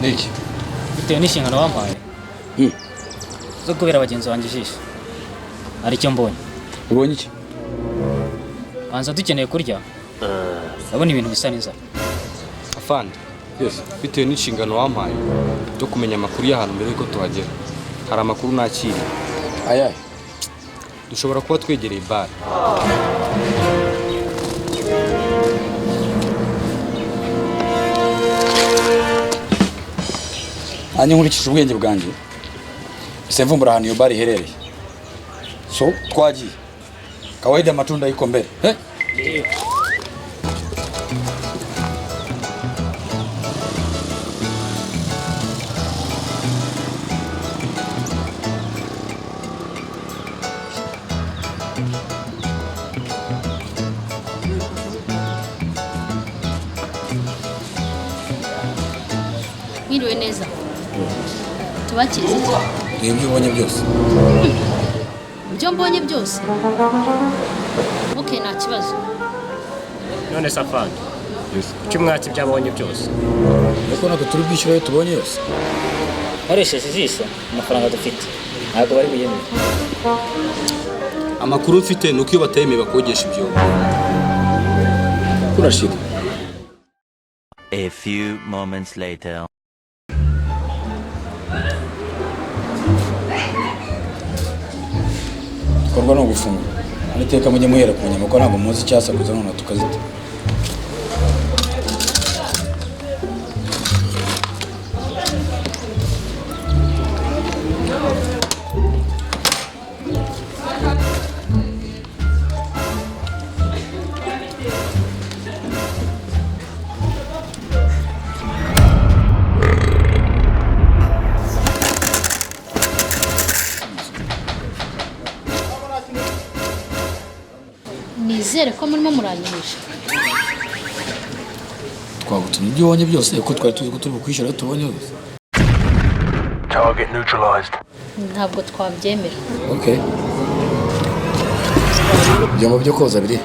Niki? Bitewe n'inshingano wampaye zo kubera bagenzi banjye ijisho, hari icyo mbonye. Ubonye iki? Banza dukeneye kurya, ndabona ibintu bisa n'inzara. Afande. Yes. Bitewe n'inshingano wampaye yo kumenya amakuru y'ahantu mbere yuko tuhagera, hari amakuru nakiriye. Ayahe? Dushobora kuba twegereye bare. Nanjye nkurikije ubwenge bwanjye, ese mvumbura ahantu iyo bare iherereye. So twagiye kawaida, matunda iko mbele, hey? Mwiriwe neza, tubakirize iki? Ni ibyo ubonye byose. Ibyo mbonye byose, ok, nta kibazo. None se afande, kuki mwatse ibyo abonye byose? Ariko natwe turi bwishyura ayo tubonye yose. Nkoresheje ijisho, amafaranga dufite ntabwo bari buyemere. Amakuru mfite ni uko iyo batayemeye bakogesha ibyombo. Kurashira. A few moments later. Igikorwa ni ugufungura. Hano iteka mujye muhera ku nyama, kuko ntabwo muzi icyasakuza none tukazita. Nizere ko murimo muranyihisha. Twagutumye ibyo ubonye byose kuko twari tuzi ko turi bukwishyura ayo tubonye yose. Target neutralized. Ntabwo twabyemera. Okay, ibyombo byo koza biri?